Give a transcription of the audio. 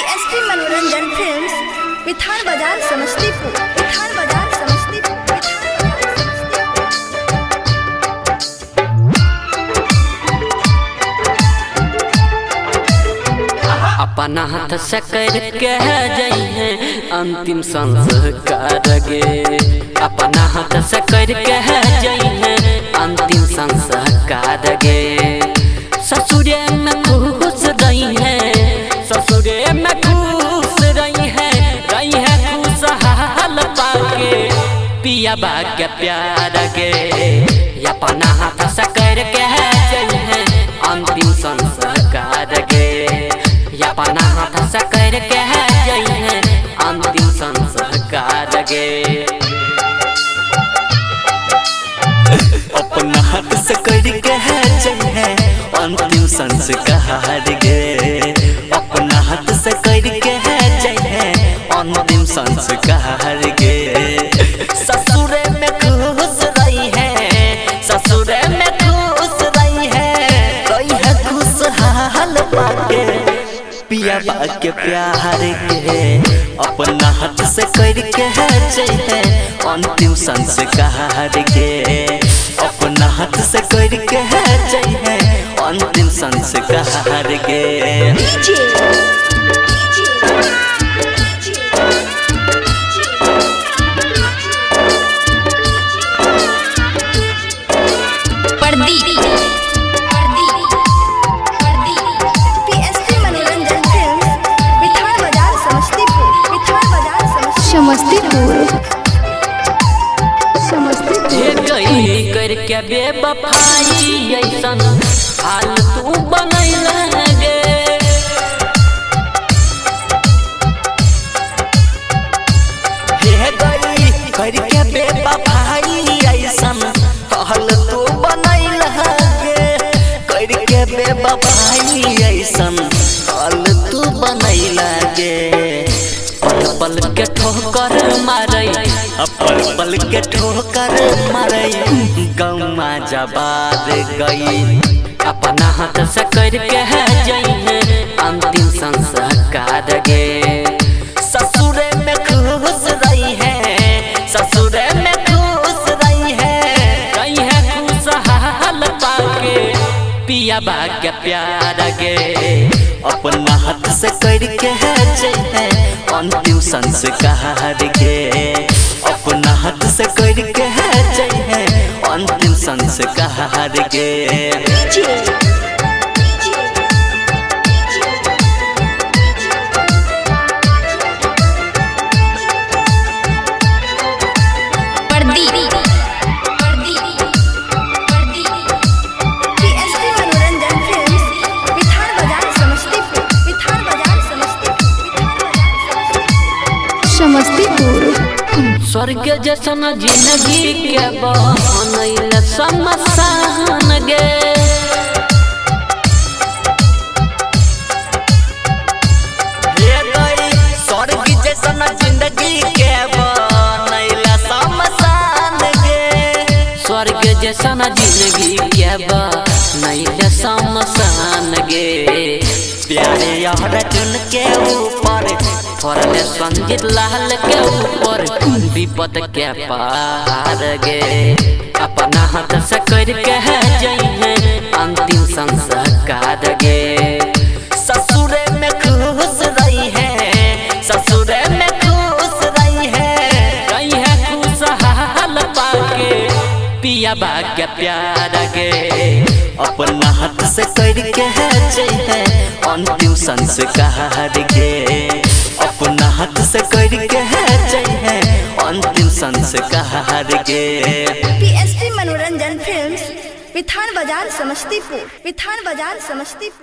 PSP मनोरंजन films, Vithan बाजार समस्तीपुर, विथान बाजार समस्तीपुर, विथान बाजार समस्तीपुर। अपना हाथ से करके जइहे अंतिम संस्कार गे। अपना हाथ से करके जइहे अंतिम संस्कार गे। ससुरे में खुश रही है, ससुरे में खुश रही है, रही है खुशहाल पाके पिया के प्यार गे। अपना हाथ से करके जइहे अंतिम संस्कार गे। अपना हाथ से करके जइहे अंतिम संस्कार गे। अपना हाथ से करके जइहे अंतिम संस्कार गे। अपना हाथ से करके जइहे अंतिम संस्कार गे। ससुरे में खुश रही है, ससुरे में खुश रही है, रही है खुशहाल पाके पिया के प्यार के। अपना हाथ से करके जइहे अंतिम संस्कार गे। अपना हाथ से करके जइहे अंतिम संस्कार गे। पीएसपी मनोरंजन फिल्म्स, विथान बाजार समस्तीपुर, विथान बाजार समस्तीपुर। समस्तीपुर, समस्तीपुर। जे गई करके बेवफाई ऐसन हाल तू बनैला गे। हे गई करके बेवफाई ऐसन हाल तू बनैला गे। करके बेवफाई ऐसन हाल तू बनैला गे। पल पल के ठोकर मारै, पल पल के ठोकर मारै गौमा जबार गई। अपना हाथ से करके जइहे अंतिम संस्कार गे। ससुरे में खुश रही है, ससुरे में खुश रही है, रही है खुशहाल पाके पिया के प्यार गे। अपना हाथ से करके जइहे अंतिम संस्कार गे। अपना हाथ से करके जइहे अंतिम संस्कार गे। पीएसपी मनोरंजन फिल्म्स, विथान बाजार समस्तीपुर, विथान बाजार समस्तीपुर, विथान बाजार समस्तीपुर। समस्तीपुर। स्वर्ग जैसन जिंदगी के बनैल शमशान गे। हे गई स्वर्ग जैसन जिंदगी के बनैला शमशान गे। स्वर्ग जैसन जिंदगी के बनैल शमशान गे। प्यारे अर्जुन के ऊपर फरल संजीत लाल के ऊपर विपद के पार गे। अपना हाथ से करके जइहे अंतिम संस्कार गे। ससुरे में खुश रही है, ससुरे में खुश रही है, रही है खुशहाल पाके पिया के प्यार गे। अपना हाथ से करके जइहे अंतिम संस्कार गे। अपना हाथ से करके जइहे अंतिम संस्कार गे। पीएसपी मनोरंजन फिल्म्स, विथान बाजार समस्तीपुर, विथान बाजार समस्तीपुर।